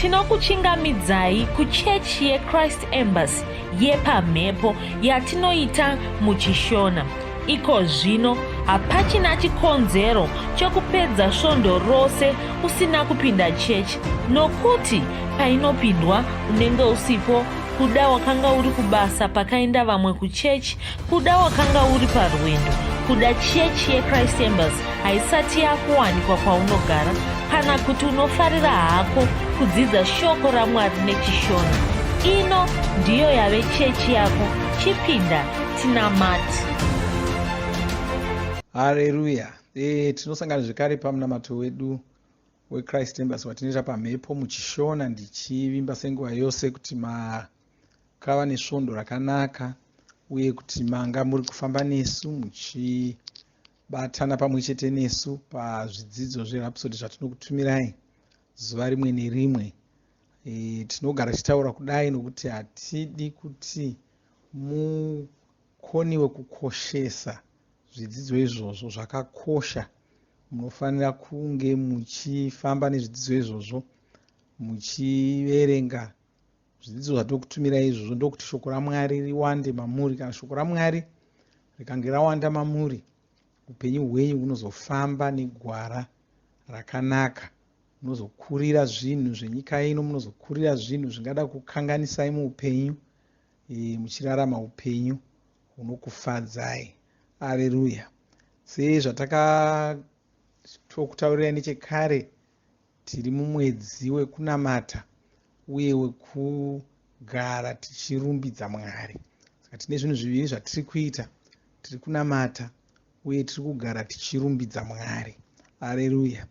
Tinokuchingamidzai kuchechi yeChrist Embassy yepamhepo yatinoita muchiShona. Iko zvino hapachina chikonzero chokupedza svondo rose usina kupinda chechi nokuti painopindwa unenge usipo kuda wakanga uri kubasa pakaenda vamwe kuchechi kuda wakanga uri parwendo kuda chechi yechrist embassy haisati yakuwanikwa kwaunogara kana kuti unofarira hako kudzidza shoko ramwari nechishona ino ndiyo yave chechi yako chipinda tinamati Hareruya. E, tinosangana zvekare pamunamato wedu weChrist Embassy watinoita pamhepo muchishona ndichivimba senguva yose kuti makava nesvondo rakanaka uye kuti manga muri kufamba nesu muchibatana pamwe chete nesu pazvidzidzo zveRhapsody zvatinokutumirai zuva rimwe nerimwe. E, tinogara tichitaura kudai nokuti hatidi kuti mukoniwe kukoshesa zvidzidzo izvozvo zvakakosha munofanira kunge muchifamba nezvidzidzo izvozvo muchiverenga zvidzidzo zvatokutumirai izvozvo ndokuti shoko ramwari riwande mamuri kana shoko ramwari rikange rawanda mamuri upenyu hwenyu hunozofamba negwara rakanaka munozokurira zvinhu zvenyika ino munozokurira zvinhu zvingada kukanganisai muupenyu e, muchirarama upenyu hunokufadzai. Areruya! Sezvatakatokutaurirai nechekare, tiri mumwedzi wekunamata uye wekugara tichirumbidza Mwari. Saka tine zvinhu zviviri zvatiri kuita, tiri kunamata uye tiri kugara tichirumbidza Mwari. Areruya!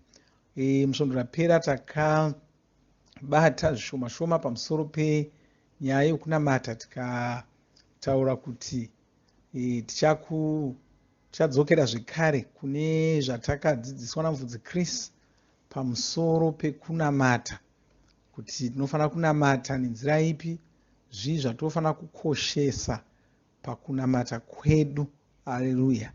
E, musvondo rapera takabata zvishoma shoma pamusoro penyaya yokunamata tika taura kuti e, tichaku tichadzokera zvekare kune zvatakadzidziswa namufudzi Chris pamusoro pekunamata kuti tinofanira kunamata nenzira ipi zvii zvatinofanira kukoshesa pakunamata kwedu aleluya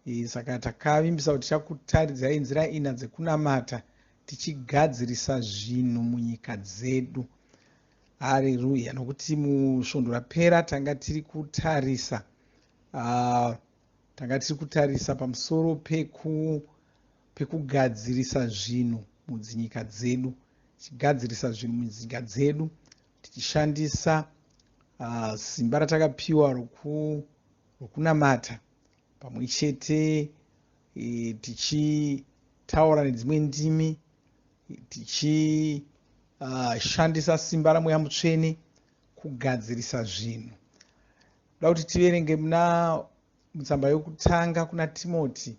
e, saka takavimbisa kuti tichakutaridzai nzira ina dzekunamata tichigadzirisa zvinhu munyika dzedu Hareruya! Nokuti musvondo rapera tanga tiri kutarisa uh, tanga tiri kutarisa pamusoro peku pekugadzirisa zvinhu mudzinyika dzedu tichigadzirisa zvinhu mudzinyika dzedu tichishandisa uh, simba ratakapiwa roku, rokunamata pamwe chete e, tichitaura nedzimwe ndimi tichishandisa simba ramweya mutsvene kugadzirisa zvinhu da kuti tiverenge muna mutsamba yokutanga kuna timoti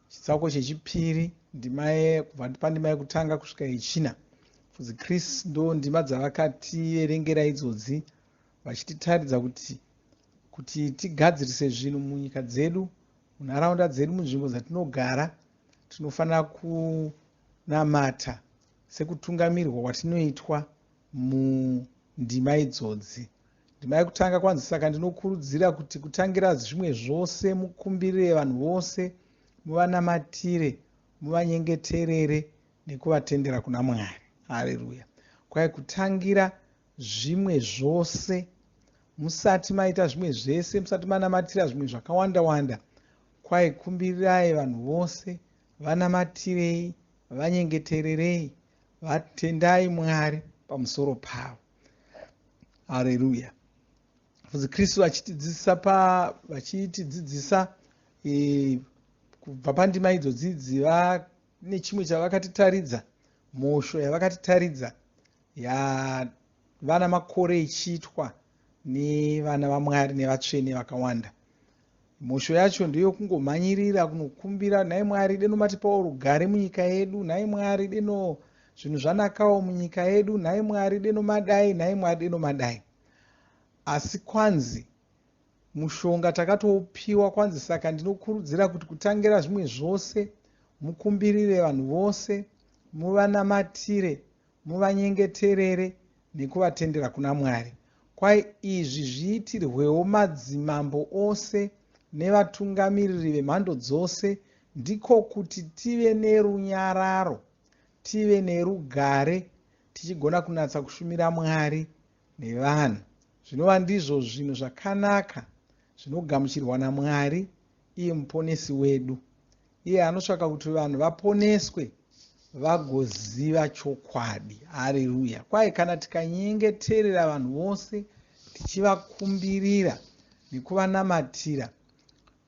chitsauko chechipiri ndima kubva pandima yekutanga kusvika yechina fudzi chris ndo ndima dzavakativerengera idzodzi vachititaridza kuti kuti tigadzirise zvinhu munyika dzedu munharaunda dzedu munzvimbo dzatinogara tinofanira kunamata sekutungamirwa kwatinoitwa mundima idzodzi. Ndima yekutanga kwanzi saka ndinokurudzira kuti kutangira zvimwe zvose mukumbirire vanhu vose, muvanamatire, muvanyengeterere nekuvatendera kuna Mwari. Hareruya. Kwai kutangira zvimwe zvose musati maita zvimwe zvese, musati manamatira zvimwe zvakawanda wanda, kwai kumbirirai vanhu vose, vanamatirei, vanyengetererei, vatendai Mwari pamusoro pavo. Hareruya. Mufudzi Kristu vachitidzidzisa pa vachitidzidzisa e, kubva pandima idzodzi idzi vane chimwe chavakatitaridza mhosho yavakatitaridza yavana makore ichiitwa nevana vaMwari nevatsvene vakawanda. Mhosho yacho ndeyokungomhanyirira kunokumbira, nhai Mwari deno matipawo rugare munyika yedu, nhai Mwari deno zvinhu zvanakawo munyika yedu, nhai Mwari deno madai, nhai Mwari deno madai. Asi kwanzi mushonga takatoupiwa kwanzi saka ndinokurudzira kuti kutangira zvimwe zvose mukumbirire vanhu vose muvanamatire muvanyengeterere nekuvatendera kuna Mwari. Kwai izvi zviitirwewo madzimambo ose nevatungamiriri vemhando dzose, ndiko kuti tive nerunyararo, tive nerugare, tichigona kunatsa kushumira Mwari nevanhu, zvinova ndizvo zvinhu zvakanaka zvinogamuchirwa naMwari iye Muponesi wedu. Iye anotsvaka kuti vanhu vaponeswe vagoziva chokwadi. Hareruya! Kwai kana tikanyengeterera vanhu vose tichivakumbirira nekuvanamatira,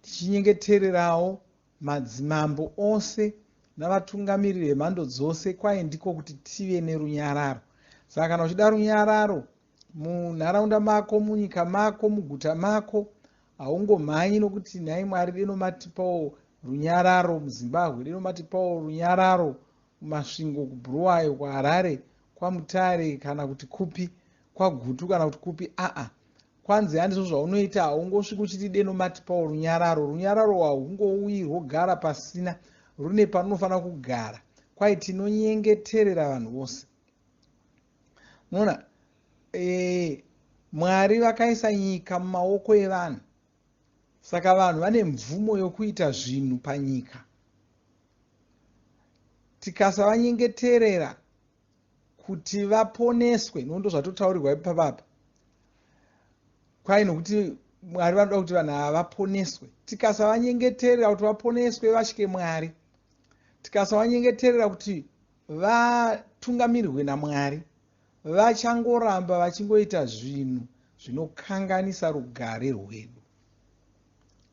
tichinyengetererawo madzimambo ose navatungamiriri vemhando dzose, kwai ndiko kuti tive nerunyararo. Saka kana uchida runyararo munharaunda mako, munyika mako, muguta mako, haungomhanyi nokuti nhai Mwari deno matipawo runyararo muZimbabwe, deno matipawo runyararo kuMasvingo, kuBhuruwayo, kuHarare, kwaMutare kana kuti kupi, kwaGutu kana kuti kupi. Aa, kwanzi handizvo zvaunoita. Haungosviki uchiti deno matipawo runyararo. Runyararo hahungouyi rwogara pasina, rune parunofanira kugara. Kwai tinonyengeterera vanhu vose. Munoona, Mwari vakaisa nyika mumaoko evanhu, saka vanhu vane mvumo yokuita zvinhu panyika. Tikasavanyengeterera kuti vaponeswe, nondo zvatotaurirwa ipapapa, kwai nokuti Mwari vanoda kuti vanhu ava vaponeswe. Tikasavanyengeterera kuti vaponeswe vatye Mwari, tikasavanyengeterera kuti vatungamirirwe naMwari, vachangoramba vachingoita zvinhu zvinokanganisa rugare rwedu.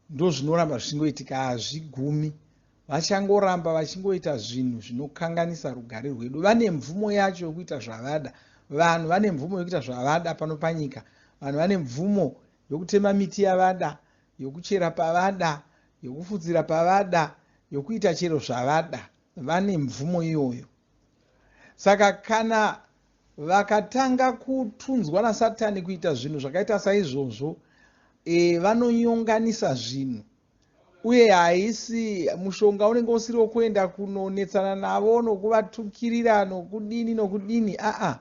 Ndozvinoramba zvichingoitika, hazvigumi. Vachangoramba vachingoita zvinhu zvinokanganisa rugare rwedu. Vane mvumo yacho yokuita zvavada. Vanhu vane mvumo yokuita zvavada pano panyika. Vanhu vane mvumo yokutema miti yavada, yokuchera pavada, yokufudzira pavada, yokuita chero zvavada. Vane mvumo iyoyo. Saka kana vakatanga kutunzwa naSatani kuita zvinhu zvakaita saizvozvo, vanonyonganisa zvinhu. Uye haisi mushonga unenge usiri wokuenda kunonetsana navo nokuvatukirira nokudini nokudini. Aa,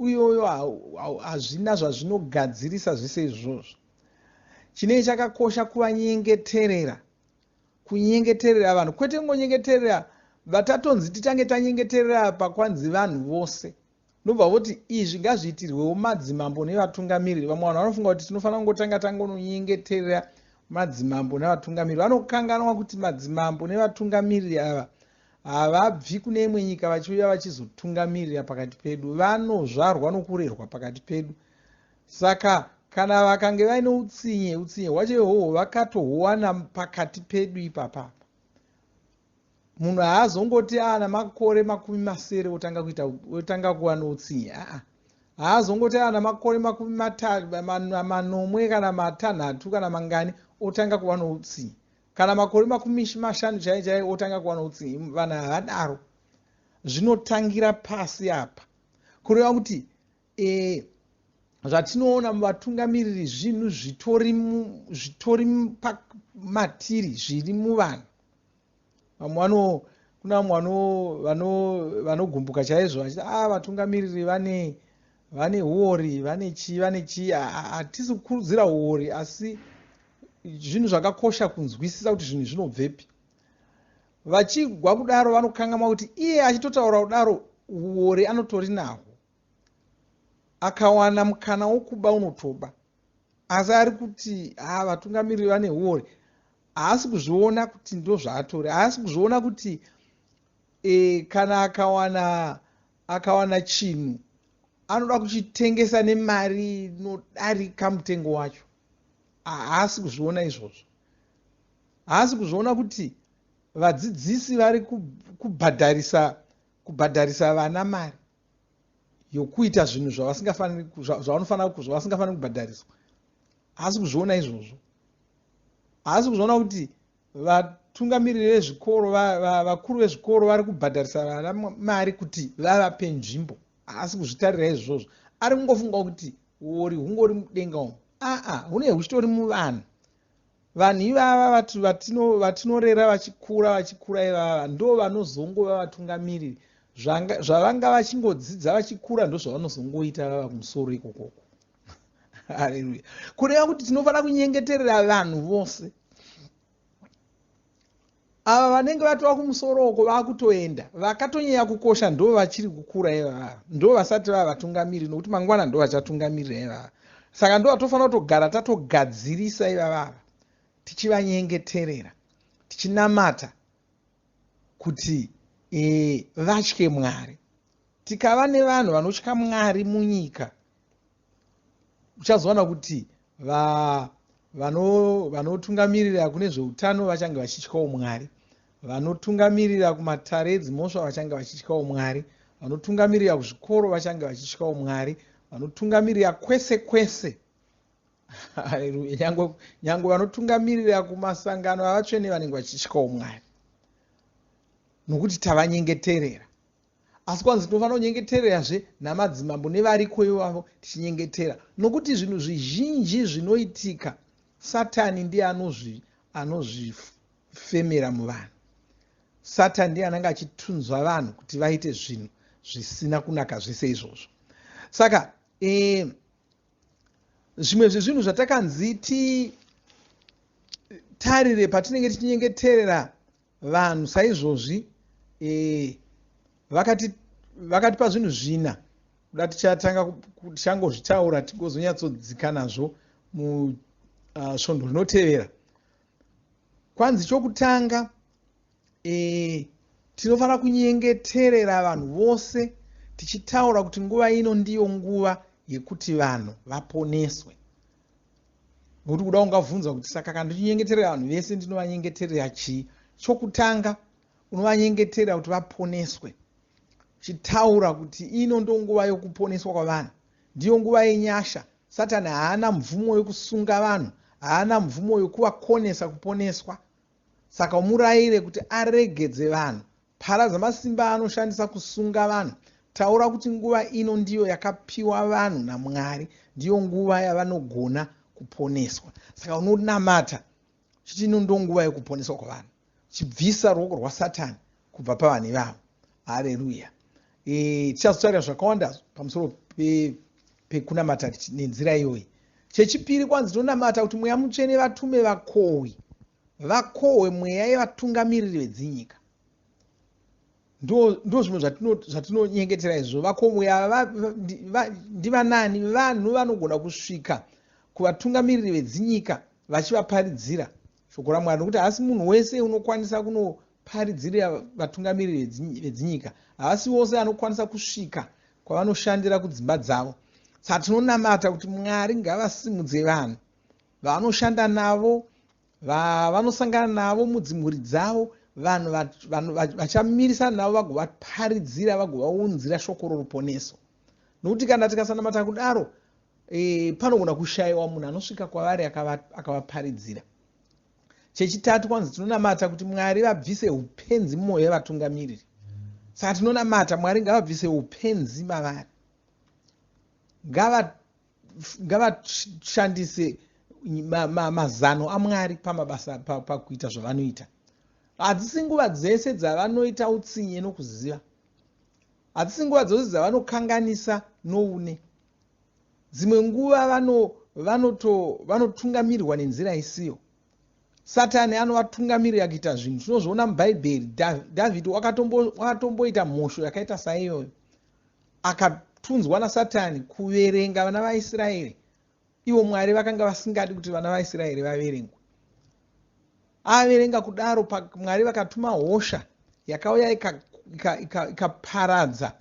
iyoyo hazvina zvazvinogadzirisa zvese izvozvo. Chinenge chakakosha kuvanyengeterera, kunyengeterera vanhu, kwete kungonyengeterera vatatonzi titange tanyengeterera pakwanzi vanhu vose. Ndobva voti izvi ngazviitirwewo madzimambo nevatungamiriri. Vamwe vanhu vanofunga kuti tinofanira kungotanga tangononyengeterera madzimambo nevatungamiriri. Vanokanganwa kuti madzimambo nevatungamiriri ava havabvi kune imwe nyika vachiuya vachizotungamirira pakati pedu. Vanozvarwa nokurerwa pakati pedu. Saka kana vakange vaine utsinye, utsinye hwacho ihwohwo vakatohuwana pakati pedu ipapapa. Munhu haazongoti aana makore 60 otanga kuita, otanga kuva noutsinye. Aa, haazongoti aana makore 97 kana 6 kana mangani otanga kuva noutsinye, kana makore 50 chaiyo chaiyo otanga kuva noutsinye. Vanhu havadaro, zvinotangira pasi apa. Kureva kuti zvatinoona muvatungamiriri zvinhu zvitori matiri, zviri muvanhu. Vamwe vano kuna vamwe vanogumbuka chaizvo vachiti a vatungamiriri vane huori, vane chii, vane chii. Hatisi kukurudzira huori, asi zvinhu zvakakosha kunzwisisa kuti zvinhu zvinobvepi. Vachigwa kudaro vanokangamwa kuti iye achitotaura kudaro huori anotori nahwo. Akawana mukana wokuba unotoba, asi ari kuti ha vatungamiriri vane huori. Haasi kuzviona kuti ndozvaatori. Haasi kuzviona kuti kana akawana chinhu anoda kuchitengesa nemari inodarika mutengo wacho. Haasi kuzviona izvozvo. Haasi kuzviona kuti vadzidzisi vari kubhadharisa vana mari yokuita zvinhu zvavasingafaniri kubhadhariswa. Haasi kuzviona izvozvo. Haasi kuzviona kuti vatungamiriri vezvikoro, vakuru vezvikoro vari kubhadharisa vana mari kuti vavape nzvimbo. Haasi kuzvitarira izvozvo. Ari kungofunga kuti uori hungori mudenga umu. Aa, hunenge huchitori muvanhu. Vanhu ivava vatinorera vachikura vachikura ivava ndo vanozongova vatungamiriri. Zvavanga vachingodzidza vachikura ndozvavanozongoita vava kumusoro ikokoko. Haleluya. Kureva kuti tinofanira kunyengeterera vanhu vose. Ava vanenge vatova kumusoro uko vakutoenda, vakatonyanya kukosha ndo vachiri kukura ivava, ndo vasati vava vatungamiriri, nokuti mangwana ndo vachatungamirira ivava. Saka ndo vatofanira kutogara tatogadzirisa ivavava, tichivanyengeterera, tichinamata kuti vatye Mwari. Tikava nevanhu vanotya Mwari munyika, uchazowana kuti vanotungamirira kune zveutano vachange vachityawo Mwari, vanotungamirira kumatare edzimhosva vachange vachityawo Mwari, vanotungamirira kuzvikoro vachange vachityawo Mwari, vanotungamirira kwese kwese. Haleluya. Nyange vanotungamirira kumasangano avatsvene vanenge vachityawo Mwari, nokuti tavanyengeterera. Asi kwanzi tinofanira kunyengetererazve namadzimambo nevariko ivavo tichinyengetera, nokuti zvinhu zvizhinji zvinoitika Satani ndiye anozvifemera muvanhu. Satani ndiye anenge achitunzwa vanhu kuti vaite zvinhu zvisina kunaka zvese izvozvo. Saka zvimwe zvezvinhu zvatakanzi titarire patinenge tichinyengeterera vanhu saizvozvi, vakatipa zvinhu zvina. Kuda tichatanga tichangozvitaura tigozonyatsodzika nazvo musvondo rinotevera. Kwanzi chokutanga, tinofanira kunyengeterera vanhu vose tichitaura kuti nguva ino ndiyo nguva yekuti vanhu vaponeswe. Nokuti kuda ungabvunza kuti saka kana ndichinyengeterera vanhu vese ndinovanyengeterera chii? Chokutanga unovanyengeterera kuti vaponeswe, uchitaura kuti ino ndo nguva yokuponeswa kwavanhu, ndiyo nguva yenyasha. Satani haana mvumo yokusunga vanhu, haana mvumo yokuvakonesa kuponeswa. Saka umurayire kuti aregedze vanhu, paradza masimba anoshandisa kusunga vanhu. Taura kuti nguva ino ndiyo yakapiwa vanhu naMwari, ndiyo nguva yavanogona kuponeswa. Saka unonamata uchiti ino ndo nguva yekuponeswa kwavanhu, chibvisa ruoko rwaSatani kubva pavanhu ivavo. Haleluya. Tichazotaura zvakawanda pamusoro pekunamata nenzira iyoyi. Chechipiri, kwanzi tinonamata kuti Mweya Mutsvene vatume vakohwi, vakohwe mweya yevatungamiriri vedzinyika. Ndo zvimwe zvatinonyengetera izvo. Vakohwi ava ndivanani? Vanhu vanogona kusvika kuvatungamiriri vedzinyika vachivaparidzira shoko raMwari, nokuti haasi munhu wese unokwanisa kunoparidzira vatungamiriri vedzinyika, havasi vose anokwanisa kusvika kwavanoshandira kudzimba dzavo. Saka tinonamata kuti Mwari ngavasimudze vanhu vavanoshanda navo, vavanosangana navo mudzimhuri dzavo, vanhu vachamirisana navo vagovaparidzira, vagovaunzira shoko roruponeso. Nokuti kana tikasanamata kudaro, panogona kushayiwa munhu anosvika kwavari akavaparidzira. Chechitatu, kwanzi tinonamata kuti Mwari vabvise upenzi mumwoyo yevatungamiriri. Saka tinonamata Mwari ngavabvise upenzi mavari, ngavashandise mazano aMwari pamabasa, pakuita zvavanoita. Hadzisi nguva dzese dzavanoita utsinye nokuziva, hadzisi nguva dzose dzavanokanganisa noune. Dzimwe nguva vanotungamirirwa nenzira isiyo. Satani anovatungamirira kuita zvinhu. Tinozviona muBhaibheri. Dhavhidhi wakatomboita mhosho yakaita saiyoyo, akatunzwa naSatani kuverenga vana vaIsraeri. Ivo Mwari vakanga vasingadi kuti vana vaIsraeri vaverengwe. Averenga kudaro, Mwari vakatuma hosha yakauya ikaparadza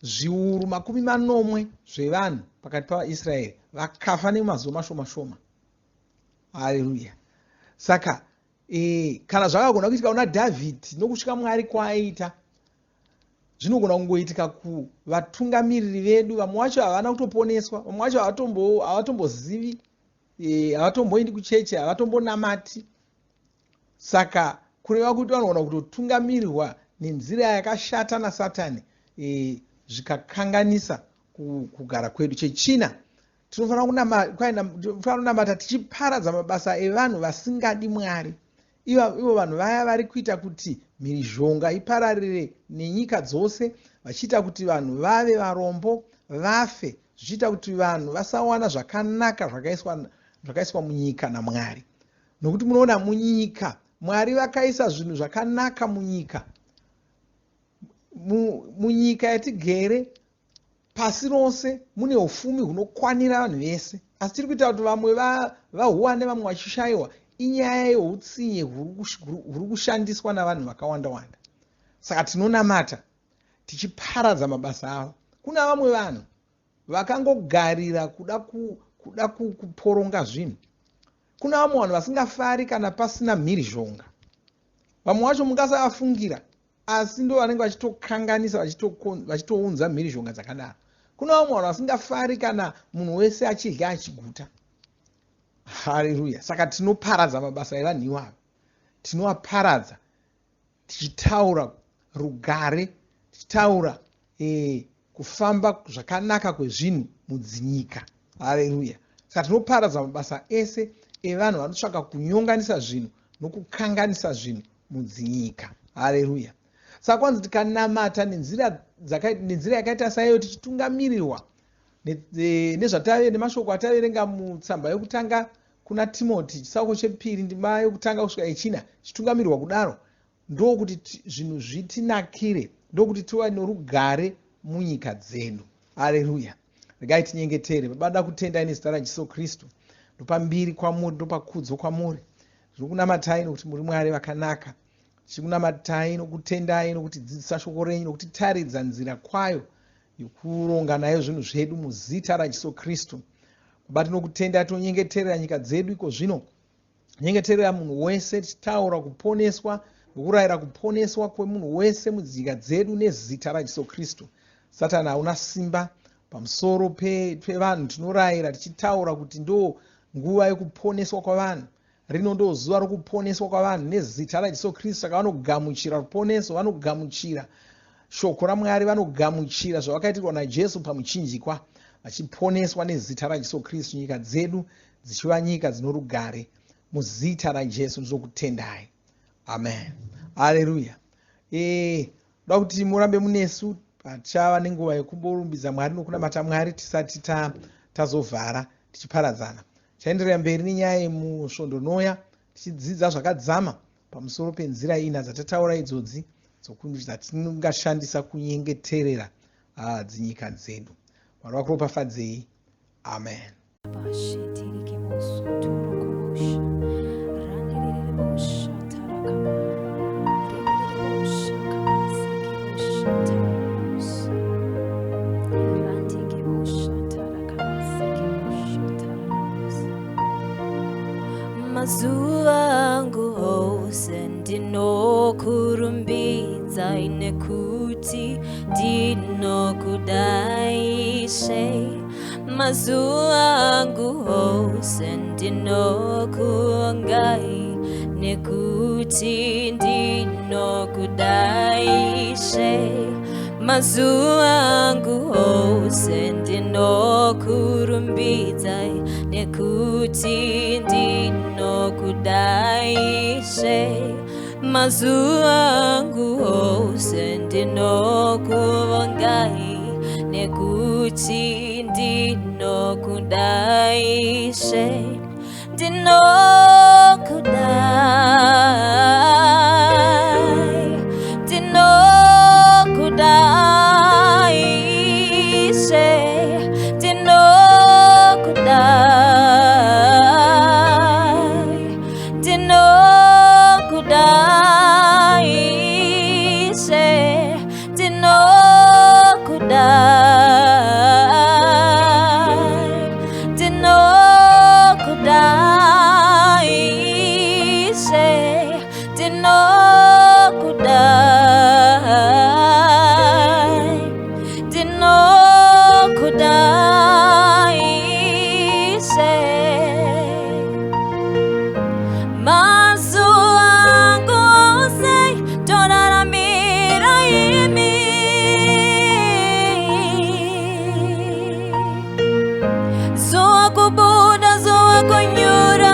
zviuru 70 zvevanhu pakati pavaIsraeri, vakafa nemazuva mashoma shoma. Haleluya. Saka kana zvakagona kuitika kuna Dhavhidhi nokusvika Mwari kwaaiita, zvinogona kungoitika kuvatungamiriri vedu. Vamwe vacho havana kutoponeswa, vamwe vacho havatombozivi, havatomboendi kuchechi, havatombonamati. Saka kureva kuti vanogona kutotungamirirwa nenzira yakashata naSatani, zvikakanganisa kugara kwedu. Chechina, tinofanira kunamata tichiparadza mabasa evanhu vasingadi Mwari. Ivo vanhu vaya vari kuita kuti mhirizhonga ipararire nenyika dzose, vachiita kuti vanhu vave varombo, vafe, zvichiita kuti vanhu vasawana zvakanaka zvakaiswa munyika naMwari. Nokuti munoona munyika Mwari vakaisa zvinhu zvakanaka munyika. Munyika yatigere pasi rose mune ufumi hunokwanira vanhu vese, asi tiri kuita kuti vamwe vahuwane vamwe vachishayiwa. Inyaya yeutsinye huri kushandiswa navanhu vakawanda wanda. Saka tinonamata tichiparadza mabasa avo. Kuna vamwe vanhu vakangogarira kuda kuda kuporonga zvinhu. Kuna vamwe vanhu vasingafari kana pasina mhirizhonga. Vamwe vacho mungasavafungira, asi ndo vanenge vachitokanganisa, vachitounza mhirizhonga dzakadaro. Kuna vamwe vanhu vasingafari kana munhu wese achidya achiguta. Haleluya! Saka tinoparadza mabasa evanhu ivavo, tinoaparadza tichitaura rugare, tichitaura kufamba zvakanaka kwezvinhu mudzinyika. Haleluya! Saka tinoparadza mabasa ese evanhu vanotsvaka kunyonganisa zvinhu nokukanganisa zvinhu mudzinyika. Haleluya! Saka kwanzi tikanamata nenzira yakaita saiyo, tichitungamirirwa nezvatave nemashoko ataverenga mutsamba yokutanga kuna Timoti, chitsauko chepiri, ndima yokutanga kusvika yechina, tichitungamirirwa kudaro, ndokuti zvinhu zvitinakire, ndokuti tive norugare munyika dzedu. Haleluya! Regai tinyengetere. Baba, da kutendai nezita raJesu Kristu. Ndopa mbiri kwamuri, ndopa kudzo kwamuri. Ndinokunamatai nokuti muri Mwari vakanaka. Tichikunamatai nokutendai nokutidzidzisa shoko renyu, nokutitaridza nzira kwayo yokuronga nayo zvinhu zvedu muzita raJesu Kristu. Baba, tinokutendai, tinonyengeterera nyika dzedu iko zvino. Nyengeterera munhu wese, tichitaura kuponeswa nokurayira kuponeswa kwemunhu wese mudzinyika dzedu nezita raJesu Kristu. Satani hauna simba pamusoro pevanhu. Tinorayira tichitaura kuti ndo nguva yekuponeswa kwavanhu. Rino ndo zuva rokuponeswa kwavanhu nezita raJesu Kristu. Saka vanogamuchira ruponeso, vanogamuchira shoko raMwari, vanogamuchira zvavakaitirwa naJesu pamuchinjikwa, vachiponeswa nezita raJesu Kristu. Nyika dzedu dzichiva nyika dzinorugare muzita raJesu. Ndinokutendai, amen. Haleluya. Ndoda kuti murambe munesu patichava nenguva yekumborumbidza Mwari nokunamata Mwari tisati tazovhara tichiparadzana. Tichaenderera mberi nenyaya yemusvondo noya, tichidzidza zvakadzama pamusoro penzira ina dzatataura idzodzi dzatingashandisa kunyengeterera dzinyika dzedu. Mwari vakuropafadzei. Amen. Mazuva angu ose ndinokurumbidzai nekuti ndinokudai Ishe. Mazuva angu ose ndinokuongai nekuti ndinokudai Ishe. Mazuva angu ose ndinokurumbidzai nekuti ndinokudai Ishe. Mazuva angu ose ndinokuvongai nekuti ndinokudai Ishe. Ndinokudai, ndinokudai Ishe, ndinokudai, ndinokudai Ishe, ndinokudai, ndinokudai Ishe, ndinokudai, ndinokudai Ishe. Mazuva angu ose toraramira imi. Zuva kubuda, zuva kunyura,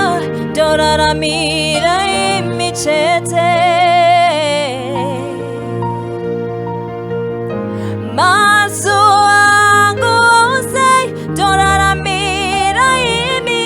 toraramira imi chete. Mazuva angu ose toraramira imi.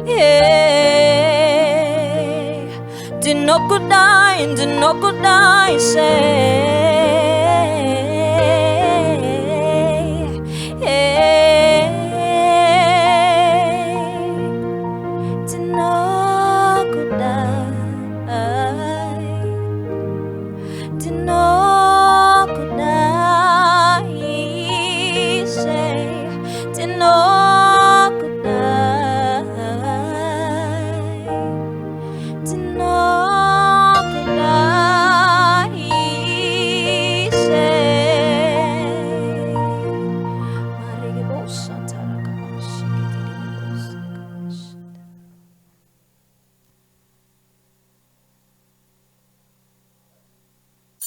Hey, ndinokudai, ndinokudai Ishe. Hey, ndinokudai, ndinokudai Ishe, ndinokudai, ndinokudai Ishe.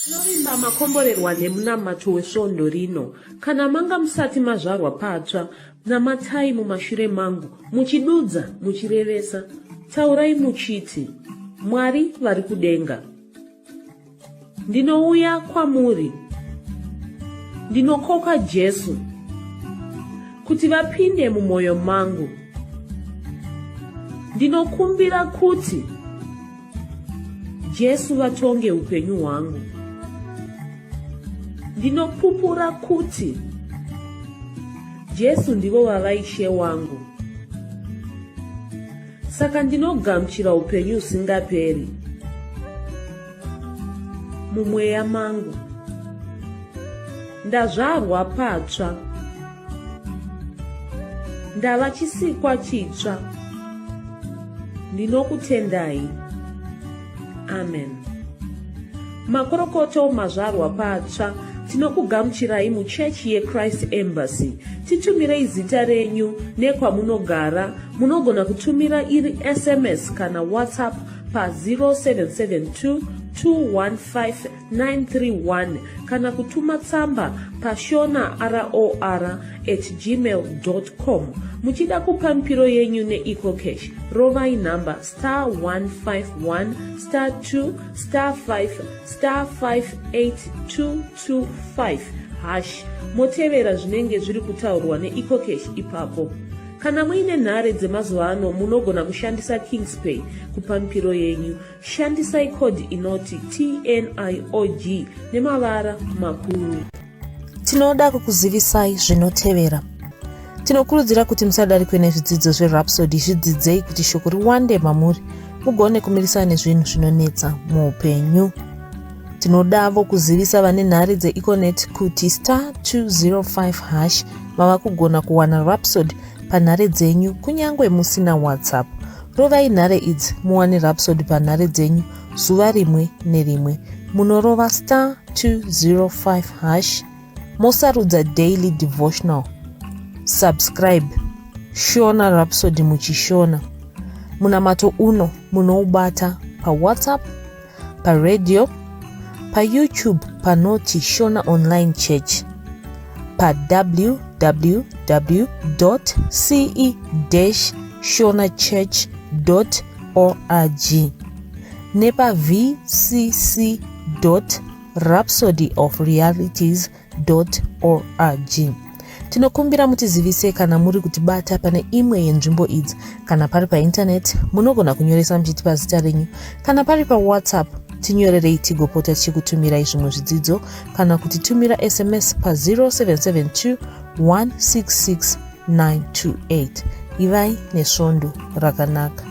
Tinovimba makomborerwa nemunamato wesvondo rino. Kana manga musati mazvarwa patsva, namatai mumashure mangu, muchidudza, muchirevesa. Taurai muchiti, Mwari vari kudenga. Ndinouya kwamuri. Ndinokoka Jesu kuti vapinde mumwoyo mangu. Ndinokumbira kuti Jesu vatonge upenyu hwangu. Ndinopupura kuti Jesu ndivo vava Ishe wangu. Saka ndinogamuchira upenyu husingaperi mumweya mangu. Ndazvarwa patsva. Ndava chisikwa chitsva. Ndinokutendai. Amen. Makorokoto mazvarwa patsva. Tinokugamuchirai muchechi yeChrist Embassy. Titumirei zita renyu nekwamunogara. Munogona kutumira iri SMS kana WhatsApp pa 0772 215 931 kana kutuma tsamba pashona ror at gmail com. Muchida kupa mipiro yenyu neEcoCash, rovai nhamba star 151 star 2 star 5 star 58225 hash motevera zvinenge zviri kutaurwa neEcoCash ipapo. Kana muine nhare dzemazuva ano munogona kushandisa Kingspay kupa mipiro yenyu. Shandisai code inoti TNIOG nemavara makuru. Tinoda kukuzivisai zvinotevera. Tinokurudzira kuti musadarikwe nezvidzidzo zveRhapsody, zvidzidzei kuti shoko riwande mamuri mugone kumirisana nezvinhu zvinonetsa muupenyu. Tinodavo kuzivisa vane nhare dzeEconet kuti star 205 hash mava kugona kuwana Rhapsody panhare dzenyu kunyange musina WhatsApp. Rovai nhare idzi muwane Rhapsody panhare dzenyu zuva rimwe nerimwe. Munorova star 205 hash mosarudza daily devotional. Subscribe Shona Rhapsody muchishona. Munamato uno munoubata paWhatsApp, paradio, paYouTube panoti Shona Online Church, pa www.ce-shonachurch.org nepa vcc.rhapsodyofrealities.org. Tinokumbira mutizivise kana muri kutibata pane imwe yenzvimbo idzi. Kana pari paintaneti, munogona kunyoresa muchitipa zita renyu. Kana pari paWhatsApp, tinyorerei tigopota tichikutumirai zvimwe zvidzidzo kana kutitumira SMS pa 0772 166 928. Ivai nesvondo rakanaka.